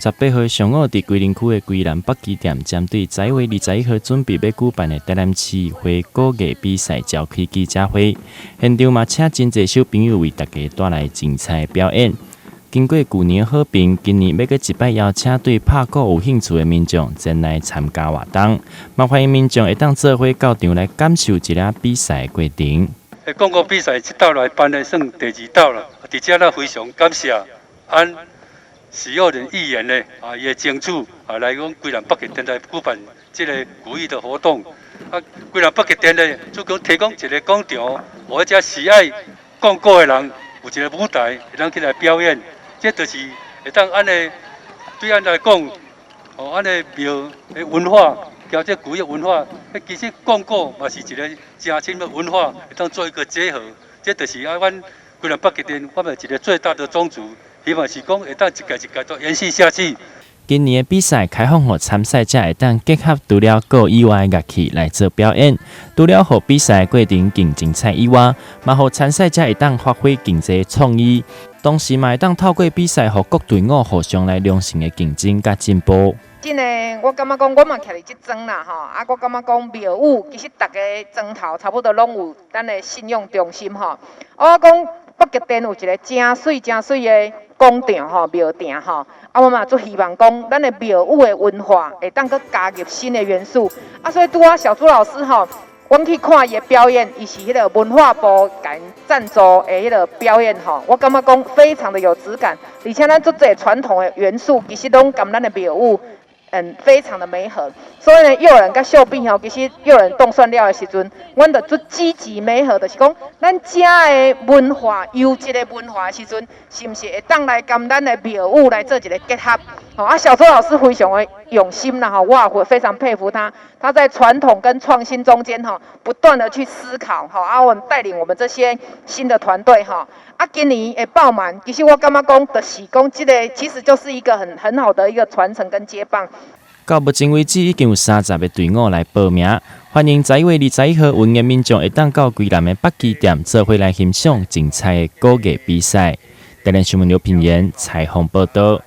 18號上午，佇龜苓區的龜南北基店，針對11月21號準備欲舉辦的台南市花鼓藝比賽召開記者會，現場嘛請真濟小朋友為大家帶來精彩表演。經過舊年好評，今年欲閣一擺邀請對拍鼓有興趣的民眾前來參加活動，嘛歡迎民眾會當做伙到場來感受一下比賽過程。講鼓比賽這道來辦的算第二道啦，佇遮咱非常感謝按徐又麟議員呢，啊，伊的爭取啊，來阮龜南北極電來舉辦這个鼓藝的活動。啊，龜南北極電呢，就講提供一个廣場，予遮喜愛講鼓的人有一个舞台，會當起來表演。這就是會當按呢，對咱來講，哦，按呢廟的文化，交這古藝文化，其實講鼓嘛是一个誠深的文化，會當做一个結合。這就是啊，阮龜南北極電，我們一个最大的宗旨。希望是講會當一屆一屆都延續下去。今年的比賽開放予參賽者會當結合除了鼓以外的樂器來做表演，除了予比賽過程更精彩以外，嘛予參賽者會當發揮更濟創意，同時嘛會當透過比賽，予各隊伍互相來良性的競爭佮進步。真的，我感覺講，我嘛徛佇這莊啦吼，啊，我感覺講廟宇其實逐个莊頭差不多攏有咱的信仰中心吼。我講北極殿有一个誠媠誠媠的廣場吼，廟埕吼，啊，我嘛足希望講，咱的廟宇的文化會當閣加入新的元素。啊，所以拄仔小朱老師吼，阮去看伊的表演，伊是彼个文化部共贊助的彼个表演吼，我感覺講非常的有質感，而且咱足濟傳統的元素，其實攏佮咱的廟宇非常的媒合。所以呢，幼人佮秀碧吼，其實幼人動算了的時陣，阮就足積極媒合，就是講咱遮的文化優質的文化的時陣，是毋是會當來佮咱的廟宇來做一个結合？吼啊，小周老師非常的用心啦，吼，我也會非常佩服他。他在傳統跟創新中間，吼，不斷的去思考，吼，啊，我們帶領我們這些新的團隊，吼，啊，今年會爆滿，其實我感覺講，就是講這个其實就是一個很好的一個傳承跟接棒。到目前為止，已經有30個隊伍來報名，歡迎11月21號有緣的民眾會當到龜南的北基店做伙來欣賞精彩的鼓藝比賽。台南新聞劉品言採訪報道。